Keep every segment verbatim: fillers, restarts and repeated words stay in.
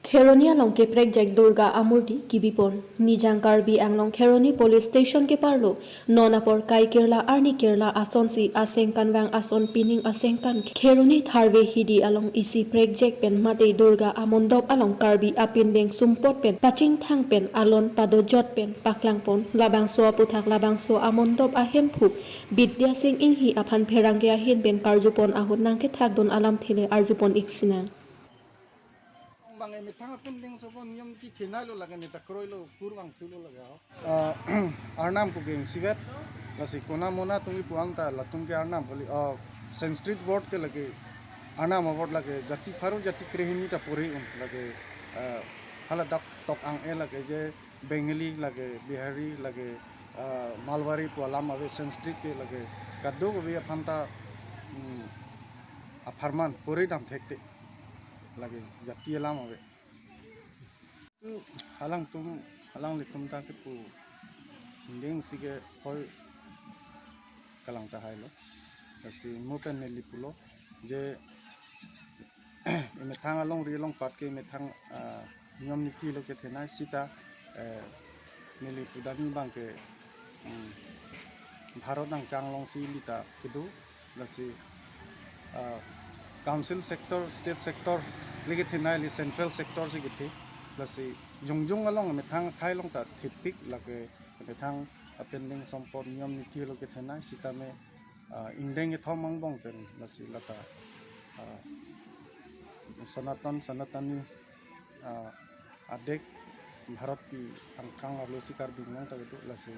Kheroni along keprekjak Durga amurti kibipon. Nijang Karbi Anglong Kheroni Police Station keparlo non apor kai kirla arni kirla asonsi aseng kanvang ason pining asengkan Kheroni tharve hidi along isi prekjak pen mate Durga amondop along Karbi apindeng sumpot pen pachingthang pen alon padojot pen paklangpon. Labangso aputhak labangso amondop ahemphu Bidya Sing Inghi aphan pherangke ahin pen karjupon ahut nangkethakdun alamthe le arjupon iksinang. Bang emethang apindeng sopo niyom chethenei lo lake, neta kroilo, kurvangthulo lake ho. Ah, Arnam ko geng sivet, lasi kona mona tungli puang ta latum ke Arnam kali, ah, Sanskrit word ke lake, Arnam word lake, jati pharo jati krehini ta pore un lake, ah, haladak tok ang-e lake je Bengali lake, Bihari lake, ah, Marwari pu alam ave, Sanskrit ke lake, kadokave aphan ta, hmm, apharman pore dam thekte lake, jati alam ave. Tu alangtum, alanglitum ta kepu ingdeng si ke hoi kalang tahai lo. Lasi mo pen neli pulo je emethang alongri alongpat ke emethang, ah, niyom niti lo kethenei sita, eh, neli pudani bang ke, hmm, Bharat angkang alongsi lita kedo, lasi, ah, council sector, state sector le kethenei, le central sector si kethe, lasi jongjong along emethang akhei along ta thepik lake emethang apindeng sompot niyom niti lo kethenei sitame, ah, ingdeng kethom angbong pen lasi lata, ah, Sanatan, Sanatani, ah, adek Bharat pi angkang arlo si Karbi Anglong ta kedo, lasi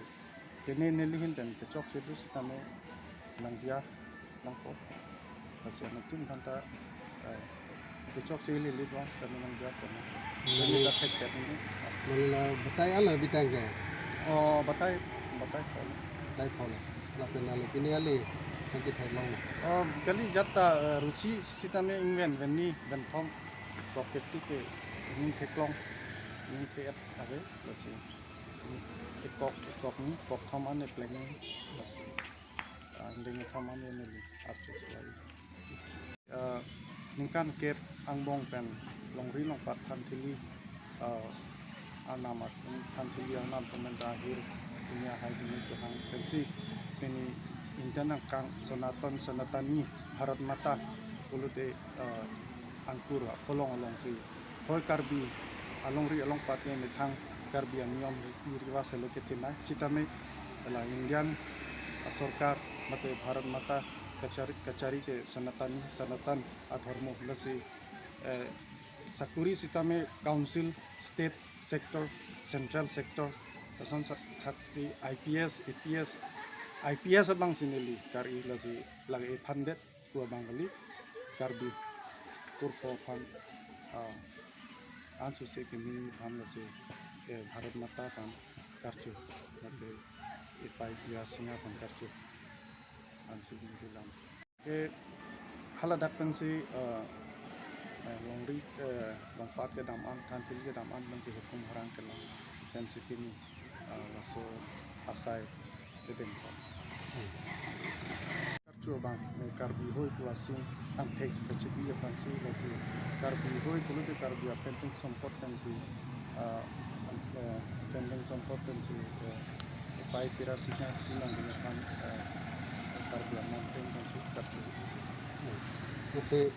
kene neli ahin pen kechok si do sitame nangdiya nangpo. Lasi anuttin aphan ta, eh, kechok si ili ili do-an sitame nangdiya po na. Hmm. Kene ta thek thek ini. Mane la batai ala bitang ke? Oh, batai, batai po na. Batai po na. Lapen ale pini ale nanti thek long na. Oh, kali jat ta, eh, ruchi sitame ingven, venni, venthom, kok kepti ke, ingthek long, ingthek et ave, lasi. Ekok, ekok ni, kok thom an epleng ni, lasi. Ah, ingdeng kethom an neli archo sewai. Ah, ningkan kep angbong pen longri longpat thanthili, ah, Arnam atum thanthili Arnam atum pen ta ahir dunia hai dunia chohang pensi pini Indian angkang Sanatan Sanatani Bharat Mata pulote, ah, angkur apolong alongsi hoi Karbi alongri alongpat ke methang Karbi aniyom riti riwas helo kethenei sitame la Indian asorkar mate Bharat Mata kachari, kachari ke Sanatani, Sanatan adhormo, lasi, eh, sakuri sitame council, state sector, central sector, lason sa-, thaksi I P S, A P S, I P S abang si neli kar-i, lasi lake funded pu abang kali, Karbi kurpo aphan, ah, ansose kimi aphan lasi, eh, Bharat Mata aphan karcho, mate Ipai Bidya Sing aphan karcho, ansi kimi lam. Ke haladak pensi, eh, eh, longri, eh, longpat kedam an, thanthil kedam an pensi hukum harang kelang pensi kimi, eh, laso asai kedeng. Karcho abang, eh, Karbi hoi pu asing angthek kachibi aphansi, lasi Karbi hoi pulote Karbi apindeng sompot pensi, ah, eh, apindeng sompot pensi, eh, Ipai Bidya Sing atum nangdun aphan, eh, Karbi aman pen pensi karcho. Lasi